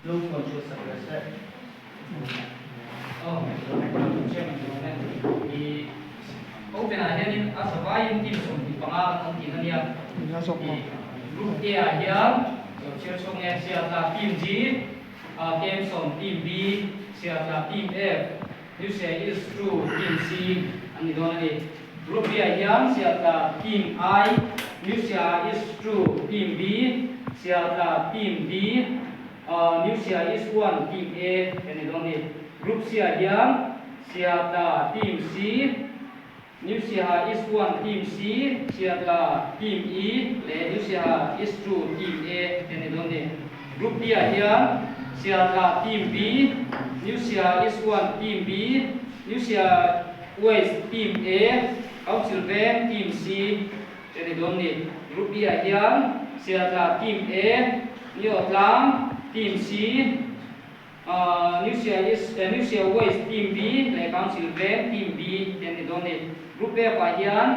Lo phone chu sak leh se. Aw, Chairman Chairman i Open ah hianin a zavaiin team 25 an awm tihna nia. I Group A ah hian chhiar chhuak nge Siatla team G, Kemsawm team B, Siatla team F, New Siaha East 2 team C an ni dawn a ni. Group B ah hian Siatla team I, New Siaha East 2 team B, Siatla team D, New Siaha East 1 team A an ni dawn a ni. Group C ah hian Siatla team C, New Siaha East 1 team C, Siatla team E leh New Siaha East 2 team A an ni dawn a ni. Group D ah hian Siatla team B, New Siaha East 1 team B, New Siaha West team A, Council Veng team C an ni dawn a ni. Group E ah hian Siatla team A, Niawhtlang team C, New Siaha East, New Siaha West team B leh Council Veng team B te an ni dawn a ni. Group F ah hian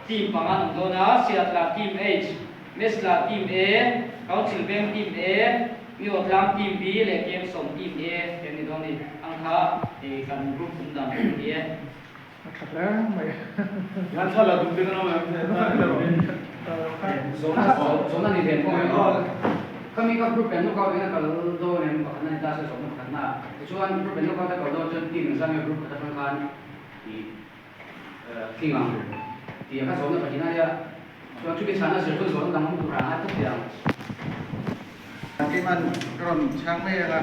team panga an awm dawn a, Siatla team H, Mesla team A, Council Veng team A, Niawhtlang team B leh Kemsawm team A te an ni dawn a ni. Ang kha kan group awm dan tur a ni e. A tha hle mai. Yan thla la duh te kan awm em? Zawhna ni ve pawh em? Khami kha group en knockout in a kal dawn em? Pakhatna ni ta se zawhna pakhatna. Tichuan group en knockout a kal dawn chuan team engzam nge group khat atang khan i tling ang tih kha zawhna pahnihna a nia. Chuan chumi chhana zir chu zawhna dang awm tur a ngai phawt thei ang. Keiman ka rawn chhang mai ang a.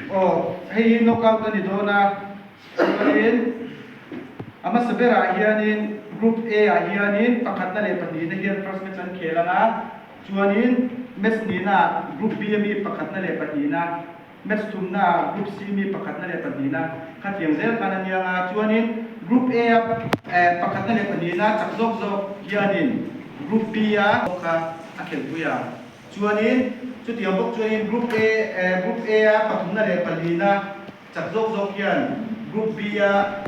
Aw hei hi knockout a ni dawn a. Chuanin a hmasa berah hianin Group A ah hianin pakhatna leh pahnihna hian first match an khel ang a, chuanin match hnihnaah Group B a mi pakhatna leh pahnihna, match thumnaah Group C mi pakhatna leh pahnihna khatiang zel khan a nia ang a, chuanin Group A a pakhatna leh pahnihna chak zawk zawk hianin Group B a kha a khelpui ang. Chuanin chutiang bawk chuanin Group A Group A a pathumna leh palina Chak zawk zawk hian Group B a.